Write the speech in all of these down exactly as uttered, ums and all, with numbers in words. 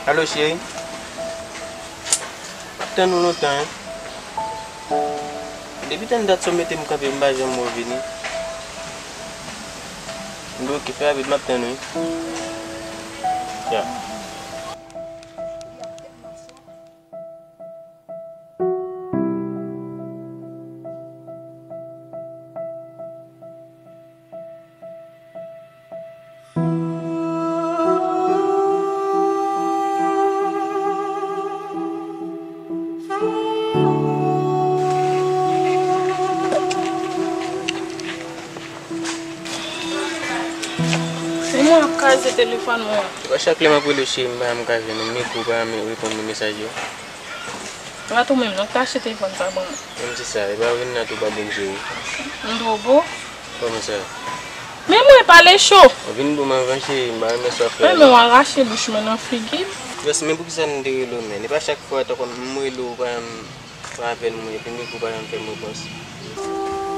Alo, cheri. M ap tann ou lontan, en. Depi tann dat sa w mete m kanpe, m pa janm wè w vini. M di oke, fè rapid, m ap tann ou, wi. Ya. Se mwen ap kraze telefòn mwen. Se pa chak lè m ap rele w, cheri, m pa janm ka jwenn ou. M ekri w, ou pa janm reponn mwen mesaj yo. Se pa tou menm non, tache telefòn sa ban mwen. Menm se sa, e pa vin nan tou pa bon cheri. M twò bo. Kòman sa? Men mwen pale cho. Ou vin dou m anvan cheri, m pa renmen sa w ap fè. Mwen menm w al rache bouch mwen nan figi m. Jès, men poukisa m te rele w menm? E pa chak fwa tankou m rele w, ou pa janm pran apèl mwen, epi m ekri w pa janm fè m repons.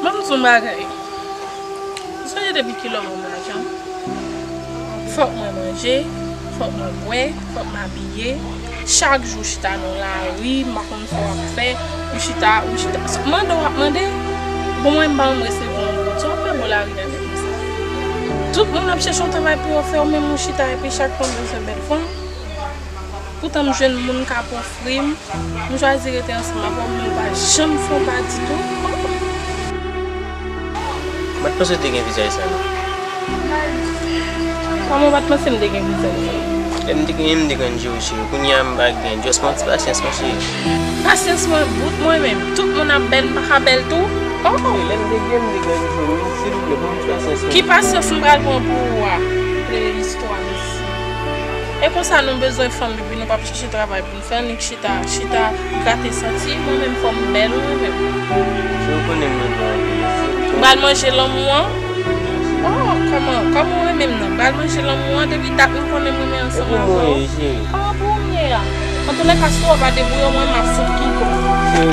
Ban m di w yon bagay. Ou sonje depi kilè w wè m lajan? Fòk mwen manje, fòk mwen bwè, fòk m abiye. Chak jou w chita nan lari, m pa konn sa w ap fè. Ou chita, ou chita. Mande w ap mande. Bon, mwen m pa janm resevwa yon goud. Sa w ap fè bò lari a menm konsa? Tout moun ap chèche yon travay pou yo fè, ou menm ou chita epi chak fanm bezwen bèl fanm. Poutan m jwenn moun k ap ofri m, m chwazi rete ansanm avè w, men ou pa janm fè yon pa ditou. M pa t panse w te gen vizaj sa non. Kòman w pa t panse m te gen vizaj sa? Lè m te gen, m te konn jere w cheri. Kounye a m pa gen. Just pran ti pasyans mwen cheri. Pasyans mwen bout mwen menm. Tout moun ap bèl, m pa ka bèl tou? Oh! Lè m te gen, m te konn jere w, men silvouplè, pran ti pasyans mwen. Ki pasyans m pral pran pou ou a? Plè istwa mesye. E konsa nou bezwen fanm epi nou p ap chèche travay pou n fè annik chita, chita grate santi, mwen menm fò m bèl mwen menm. Si w konnen mwen bon anpil, si w... M pral manje lanmou an. Oh, kòman, kòman w renmen m nan? M pral manje lanmou an, depi dat m konnen m renmen ansanm avè w. Kòman pou w ye a? Antoulèka, si w pa debouye w, mwen m ap fout kikonk.